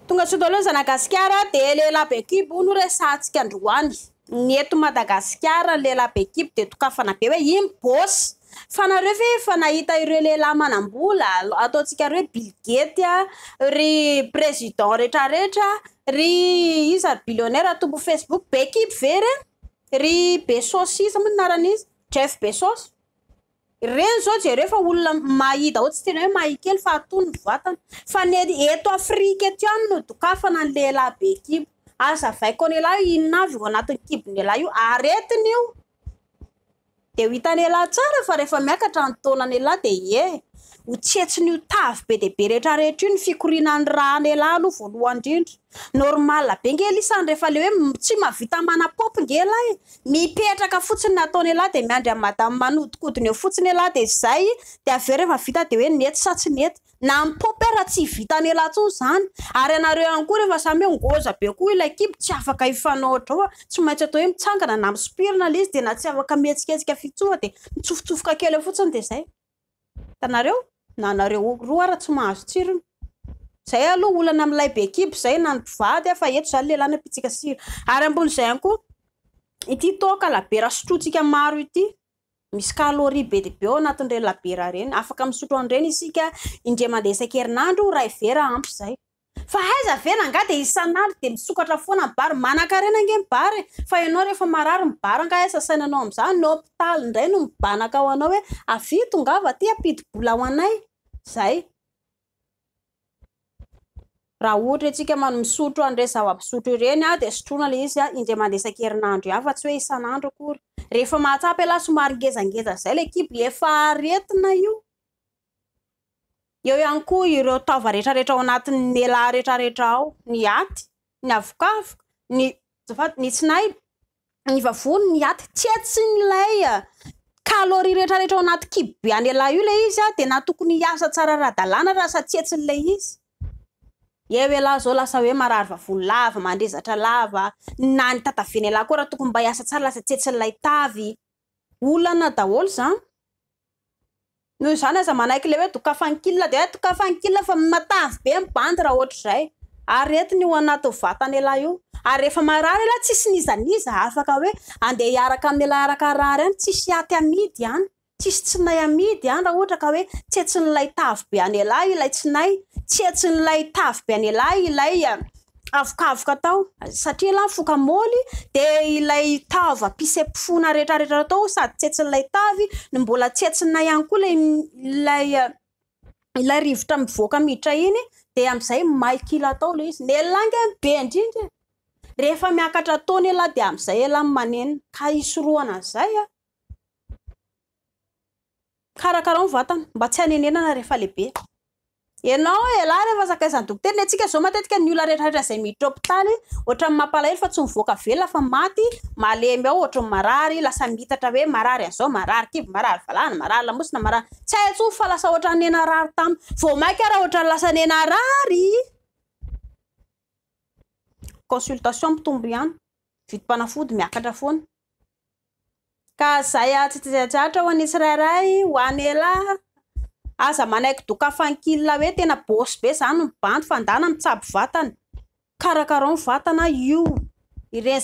Tonga soa daholo ny zanagasikara dia lehilahy be kibo no resahantsika androany. Ny eto Madagasikara ny lehilahy be kibo dia dokafana be hoe iny boss. Fa nareo ve efa nahita ireo lehilahy manam-bola ataontsika hoe Bill Gates, ry président rehetrarehetra, ry iza ry billionnaire tompo Facebook be kibo ve ireny? Ry Bezos iza moa ny anaran'izy? Jeff Bezos. Ireny izao jereo fa olona mahia daholo, tsy tena hoe mahia kely fa atony ny vatana. Fa ny eto Afrika eto ihany no dokafana ny lehilahy be kibo. Azavaiko an'ialahy hoe inona avy io anatin'ny kibon'ialahy io, aretina io. Dia ho hitan'ialahy tsara fa rehefa miakatra ny taonan'ialahy dia ie, ho tsetsin'io tavy be dia be rehetrarehetra io ny fikorianan'ny ràn'ialahy aloha voalohany indrindra. Normal be nge lisany rehefa le hoe tsy mahavita manapaopy nge ialahy e. Mipetraka fotsiny ny ataony ialahy dia miandry an'i madame manodikodina eo fotsiny ialahy dia izay dia avy eo rehefa vita dia hoe nety sa tsy nety. Na mipaopy ara tsy vitan'ialahy intsony izany. Ary ianareo ihany koa rehefa samy hoe ngôza be koa ilay kibo tsy afaka hifanao ohatr'izao fa tsy maintsy atao hoe mitsangana na misopirana ilay izy dia na tsy afaka mihetsiketsika f'intsony fa dia mitsofotsofoka kely eo fotsiny dia izay. Hitanareo? Na nareo roa ara tsy mahazo tsirony. Izay aloha olana amin'ilay be kibo izay na ny mpivady fa eto izany lehilahy no ampitsika sira. Ary ambon'izay ihany koa ity toaka labiera sotrointsika maro ity. Misy calorie be dia be ao anatin'ireny labiera ireny. Afaka misotro an'ireny isika indray mandeha isan-kerinandro, iray vera ampy izay. Fa aiza ve rangahy dia isan'andro dia misokatra foana ny bar, manankarena ange ny bar e, fa ianao rehefa marary ny bar angaha aiza sainanao amin'izany, ny hopitaly indray no mibanaka ho anao hoe avia tongava aty hampidi-bola ho anay, zay. Raha ohatra isika misotro an'ireny zava-pisotro ireny dia sotroina ilay izy indray mandeha isan-kerinandro ihany fa tsy hoe isan'andro akory. Rehefa mahatsapa ialahy somary ngezangeza izay ilay kibo, efa aretina io. Eo ihany koa ireo taova rehetrarehetra ao anatin'ny ela rehetrarehetra ao, ny aty, ny avokavoka, ny azafady, ny tsinay, ny vavony, ny aty, tsetsin'ilay calorie rehetrarehetra ao anaty kibo be an'ela io ilay izy dia na tokony hiasa tsara ara-dalàna raha sa tsetsin'ilay izy. Eo ialahy izao lasa hoe marary vavony lava, mandrezatra lava, na ny tatavian'ialahy koa raha tokony mba hiasa tsara lasa tsetsin'ilay tavy. Olana daholo izany. Noho izany aza manaiky ilay hoe dokafan'ny kil dia hoe dokafan'ny kil fa matavy be ny bandy raha ohatr'izay. Aretina io anatin'ny vatan'ialahy io. Ary rehefa marary ialahy tsisy n'iza n'iza afaka hoe andeha hiaraka amin'ialahy hiaraka harary any, tsisy aty amidy any, tsisy tsinay amidy any raha ohatra ka hoe tsetsin'ilay tavy be an'ialahy ilay tsinay, tsetsin'ilay tavy be an'ialahy ilay avokavoka tao satria ialahy mifoka môly dia ilay taovam-pisepoana rehetrarehetra tao sady tsetsin'ilay tavy no mbola tsetsinay ihany koa ilay ilay ilay rivotra mivoaka miditra iny dia amin'izay may kila tao ilay izy. Ny elah ange no be indrindra e! Rehefa miakatra taona ialahy dia amin'izay ialahy no manenina ka hisorohana an'izay a! Karakarao ny vatana mba tsy hanenenana rehefa lehibe. Ianao elah rehefa sakaizan'ny dokotera, ny antsika izao matetika ny olona rehetra rehetra izay miditra hopitaly ohatran'ny mampalahelo fa tsy mivoaka velona fa maty, malemy ao ohatran'ny marary, lasa miitatra hoe marary an'izao, marary kibo, marary valahana, marary lamosina, marary, tsy hay intsony fa lasa ohatran'ny nenarary tam, vao mainka ary ohatran'ny lasa nenarary. Consultation mitombo ihany, vidim-panafody miakatra foana. Ka zay tsy tsiatsiatra ho an'ny tsirairay, ho an'elah, aza manaiky dokafan'ny kil hoe tena boss be zany ny bandy fa ndana mitsabo vatana. Karakarao ny vatana io. Ireny.